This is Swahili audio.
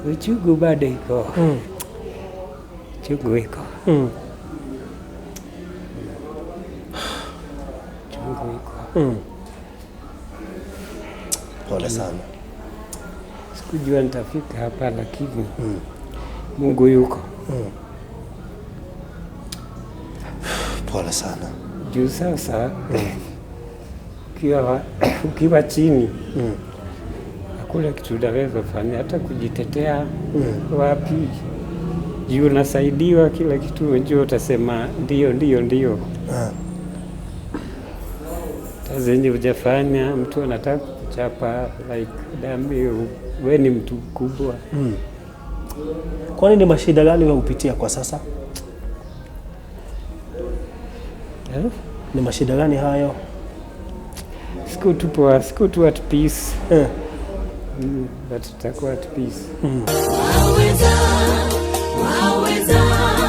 Uchungu bado iko. Uchungu iko. Uchungu iko. Pole sana. Sikujua nitafika hapa lakini Mungu yuko. Pole sana. Juu sasa ukiwa chini hakuna kitu unaweza fanya, hata kujitetea wapi. Juu unasaidiwa kila kitu, unajua utasema ndio ndio ndio. Hata zenye hujafanya, mtu anataka kukuchapa like dambi, we ni mtu mkubwa. Kwani ni mashida gani wewe hupitia kwa sasa? Eh? Ni mashida gani hayo? Siku tu poa, siku tu at peace. But tutakuwa at peace. Waweza, waweza.